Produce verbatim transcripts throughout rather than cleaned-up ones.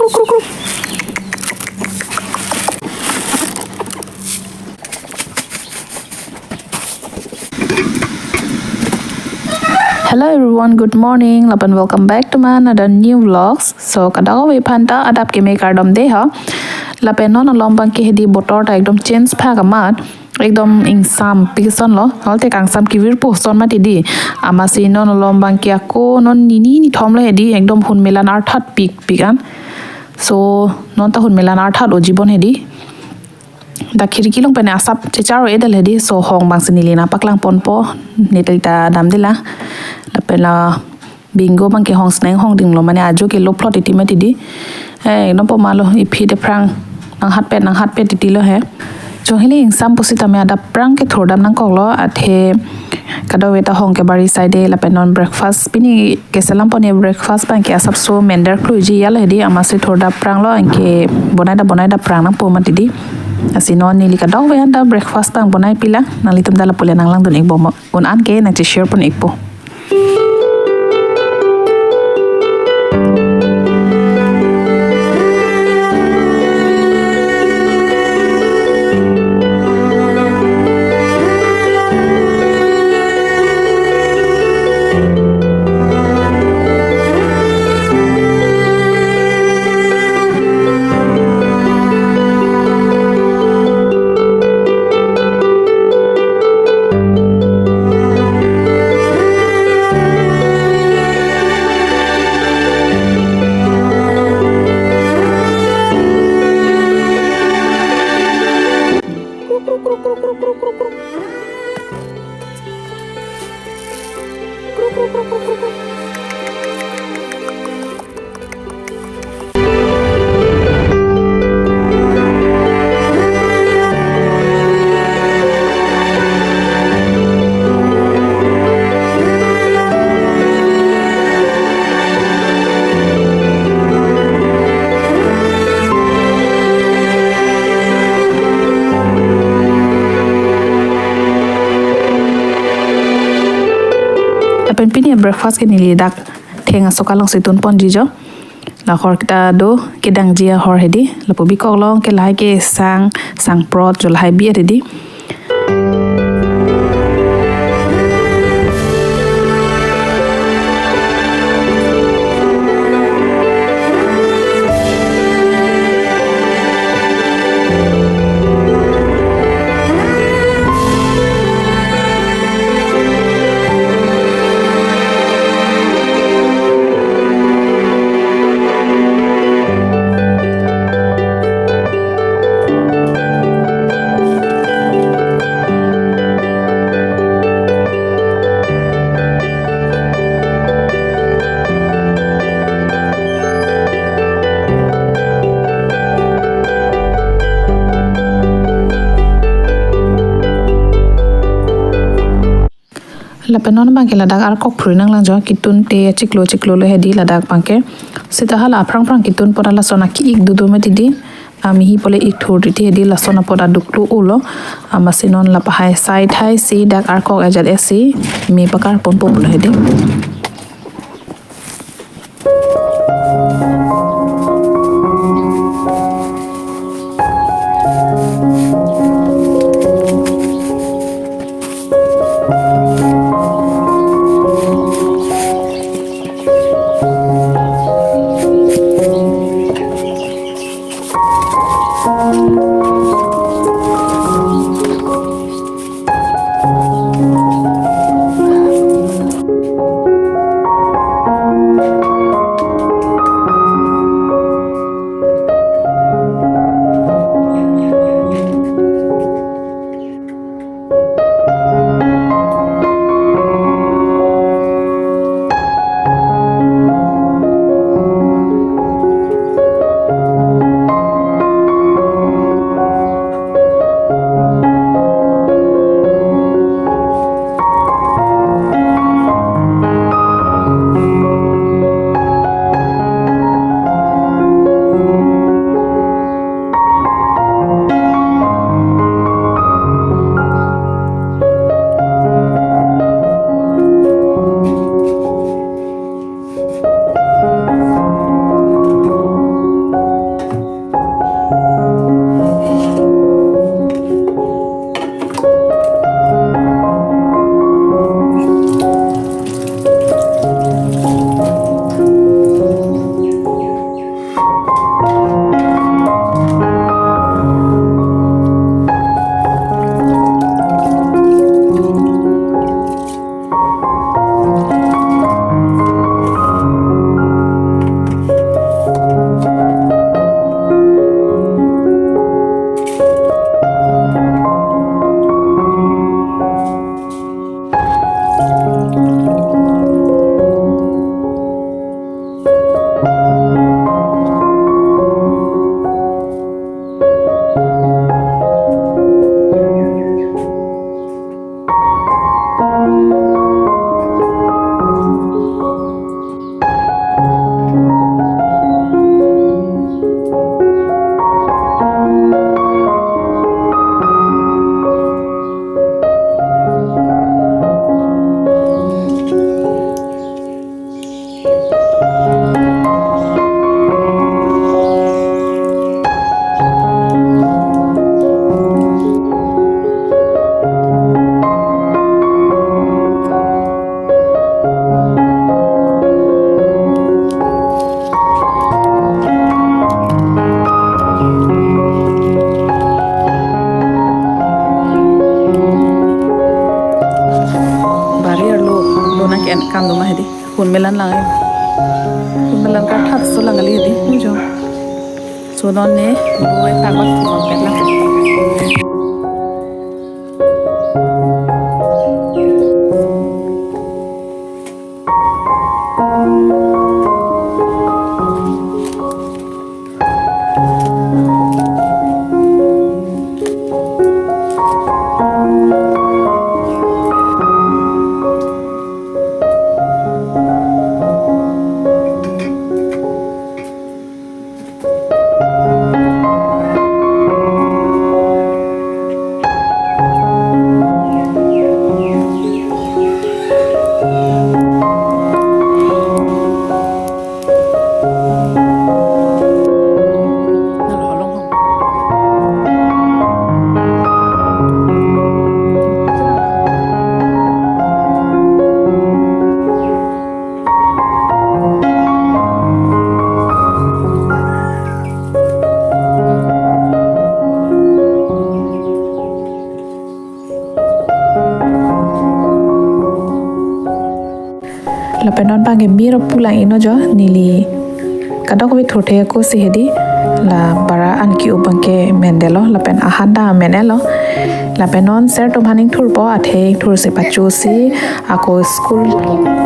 Hello everyone, good morning. Lapen welcome back to my another new vlogs. So kadokave aphanta adap keme kardom dei ho. Lapen non along abangke hedi botor ta ekdom change phak amat. Ekdom ingsampik ason lo. Holte kangsam kevirpo ason mati dei. Amatsi non along abangke ako non nini nithom lo hedi, ekdom hunmelan arthat pikpik an. So non ta hunmelan arthat o jibon hedi. Dak khirki along pen asap chechar-o-edetlo hedi, so hong abangsi neli nangpaklang ponpo, neli ta damde lang. Lapen la Bingo abangke hong sneng hong dinglo, mane ajo ke lophlot titi mati dei. Eh, non po malo, iphi de aphrang nanghatpet nanghatpet titi lo he. Chong hili ingsam pusitame adap aphrang ke thurdam nangkoklo, athe kadokave ta hong ke bari sai dei. Lapen non breakfast, pini keselam pon e breakfast abangke asapso mender kluiji yalo hedi, amatsi thurdam aphrang lo, anke bonai da bonai da aphrang nangpo mati dei. Lasi non neli kadokave aphanta breakfast abang bonai pilang, nanglitum ta lapu le nanglangdun ikbom, un an ke nangche-share pon ikpo. Lapen pini breakfast ke neli dak theng asoka alongsi tun ponji jo. La hor kita do kedangji ahor hedi. Lapu bikok along ke lahai ke sang, sang prot jo lahai bi hedi. Lapen non abangke ladak arkok phrui nanglang jo, ketun te achiklo achiklo lo hedi ladak abangke. Seta hala aphrang phrang ketun pon lason aki-ik dodo mati dei. Amehi pule ik thur titi hedi, lason apot aduk lo ulo. Amatsi non lapahai sai thai si dak arkok ajat esi me pakar ponpo pulo hedi. Dona ke en kam doma hedi. Hun melan lang. Hun melan ka that so lang kali hedi. Mujo. So non ne, boy tak bak ki bang pet lang. Lapen non bang ke mir pulang iknon jo, neli kadokave thurthe ako si hedi, la bara an ke-o bang ke mendelo, lapen ahan ta menlo, lapen non sir atum aphan ingthurpo, athe ingthur si pacho si, ako school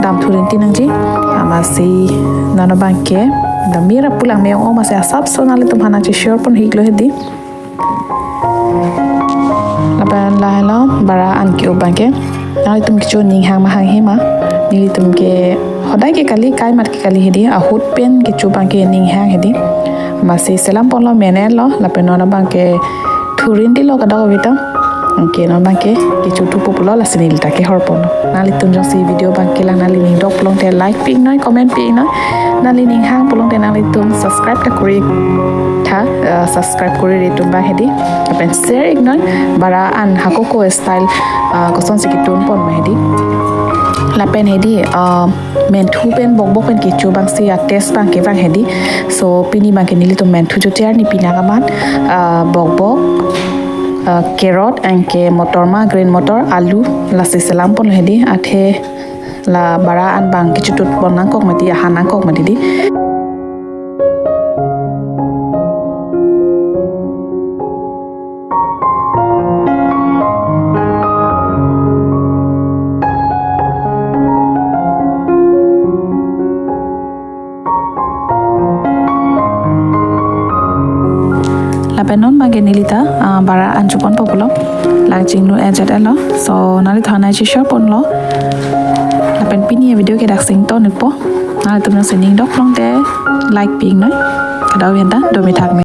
damthu rinti nangji, amatsi non bang ke, la mir pulang me-ong-o amatsi asapso nanglitum aphan nangcheshare pon iklo hedi. Lapen lahelo bara an ke-o bang ke. Nanglitum kecho ning hang ma hanghe ma. Nelitum ke hodai ke kali, kaimat ke kali hedi. Ahut pen kecho bang ke ning hang hedi. Amatsi selam ponlo menlo. Lapen non bang ke thur rintilo kadokave ta. Anke non bang ke kecho thupo pulo lasi neli ta kehor ponlo. Nanglitum jongsi video bang kelang nangli ning dok pulote like pi iknon, comment pi iknon. Nangli ning hang pulote nanglitum subscribe ta kori tha, eh, subscribe kori ri atum bang hedi. Lapen share iknon, bara an hako ko style, eh, kosonsi ketun pon ma hedi. Lapen hedi, eh, menthu pen bokbok pen kecho bang si a-taste bang kevang hedi. So pini bang ke nelitum menthu jutjar ni pini akaman, eh, bokbok, eh, carrot, anke motor ma, green motor, alu, lasi selam pon hedi, athe la bara an bang kechotut pon nangkok mati, ahan nangkok mati di. Lapen non bang ke neli ta, ah, bara an choponpo pulo. Lang chinglu ejet elo. So, nanglitumphan nangcheshare ponlo. Lapen pini video ke daksi ingtonpo. Nanglitum jongsi ning dok pulote like pi iknon. Kadokave ta, dome thakme.